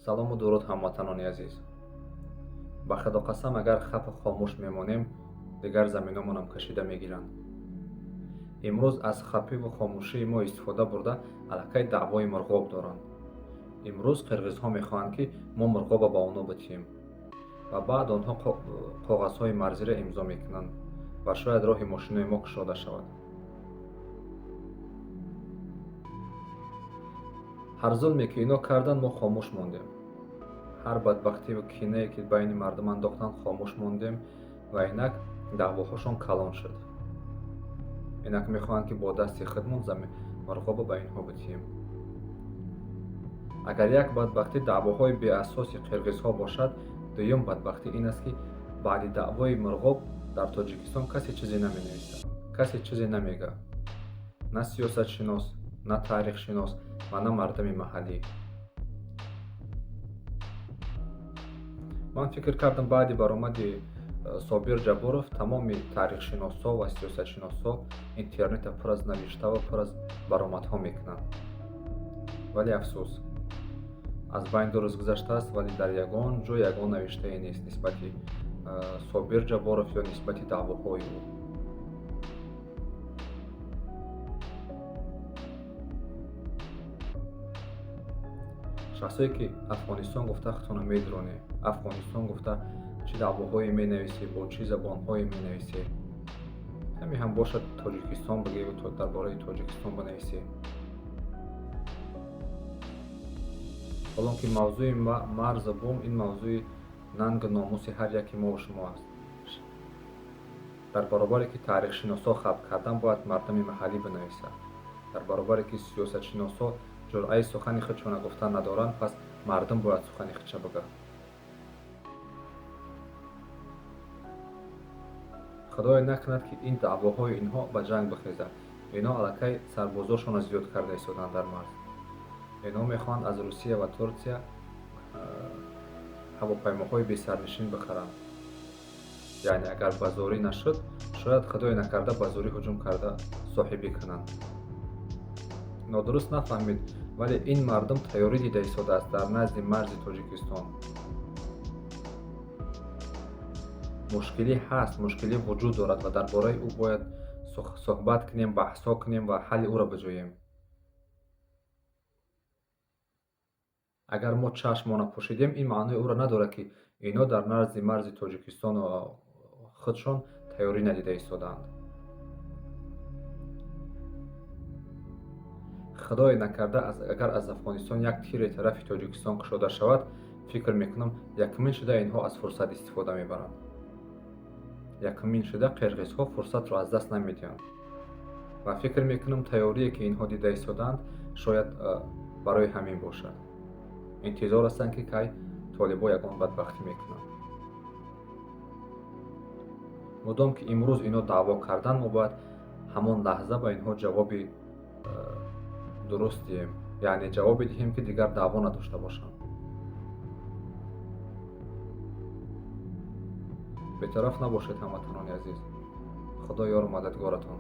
Салому дуруд, ҳамватанони азиз. Ба Худо қасам, агар хапу хомӯш мемонем, дигар заминомонам кашида мегиранд. Имрӯз аз хапиву хомӯшии мо истифода бурда, аллакай даъвои Мурғоб доранд. Имрӯз қирғизҳо мехоҳанд, ки мо Мурғоба ба онҳо битиҳем ва баъд онҳо коғазҳои марзиро имзо мекунанд ва шояд роҳи мошинои мо кушода шавад. Ҳар зулме, ки ино карданд, мо хомӯш мондем. Ҳар бадбахтиву кинае, ки байни мардум андохтанд, хомӯш мондем ва инак даъвоҳошон калон шуд. Инак мехоҳанд, ки бо дасти худмон Мурғоба ба инҳо битиҳем. Агар як бадбахтӣ даъвоҳои беасоси қирғизҳо бошад, дуюм бадбахтӣ ин аст, ки баъди даъвои Мурғоб дар Тоҷикистон касе чизе наменависад, касе чизе намегӯяд. На сиёсатшинос, на таърихшинос ва на мардуми маҳаллӣ. Ман фикр кардам, баъди баромади Собир Ҷабборов тамоми таърихшиносҳо ва сиёсатшиносҳо интернетро пур аз навишта ва пур аз баромадҳо мекунанд. Вале афсӯс, аз байн 2 рӯз гузаштааст, вале дар ягон ҷо ягон навиштае нест нисбати Собир Ҷабборов ё нисбати даъвоҳои ӯ. Шахсое, ки Афғонистон гуфта худтонро медронед, Афғонистон гуфта чӣ даъвоҳое менависед, бо чӣ забонҳое менависед, каме ҳам бошад Тоҷикистон бигӯед, дар бораи Тоҷикистон бинависед. Ҳолон ки мавзӯи марзу бум ин мавзӯи нангу номуси ҳар яки мову шумо аст. Дар баробаре ки таърихшиносҳо хаб кардан, бояд мардуми маҳаллӣ бинависад. Дар баробаре ки сиёсатшиносҳо ҷуръаи сухани худшона гуфтан надоранд, пас мардум бояд сухани худша бигӯяд. Худое накунад, ки ин даъвоҳои инҳо ба ҷанг бихезад. Инҳо аллакай сарбозошонро зиёд карда истоданд дар марз. Инҳо мехоҳанд аз Русия ва Турсия ҳавопаймоҳои бесарнишин бихаранд. Яъне агар ба зорӣ нашуд, шояд худое накарда ба зорӣ ҳуҷум карда соҳибӣ кунанд. Нодуруст нафаҳмид, вале ин мардум тайёрӣ дида истодааст дар назди марзи Тоҷикистон. Мушкилӣ ҳаст, мушкилӣ вуҷуд дорад ва дар бораи ӯ бояд суҳбат кунем, баҳсҳо кунем ва ҳалли ӯро биҷӯем. Агар мо чашмона пӯшидем, ин маънои ӯро надорад, ки ино дар назди марзи Тоҷикистону худшон тайёрӣ надида истодаанд. Худое накарда, агар аз Афғонистон як тире тарафи Тоҷикистон кушода шавад, фикр мекунам, якумин шуда инҳо аз фурсат истифода мебаранд. Якумин шуда қирғизҳо фурсатро аз даст намедиҳанд. Ва фикр мекунам, тайёрие, ки инҳо дида истодаанд, шояд барои ҳамин бошад. Интизор ҳастанд, ки кай толибо ягон бадбахтӣ мекунанд. Мудом ки имрӯз ино даъво карданд, мо бояд ҳамон лаҳза ба инҳо ҷавоби дуруст диҳем, яъне ҷавобе диҳем, ки дигар даъво надошта бошанд. Бетараф набошед, ҳамватанони азиз. Худо ёру мададгоратон.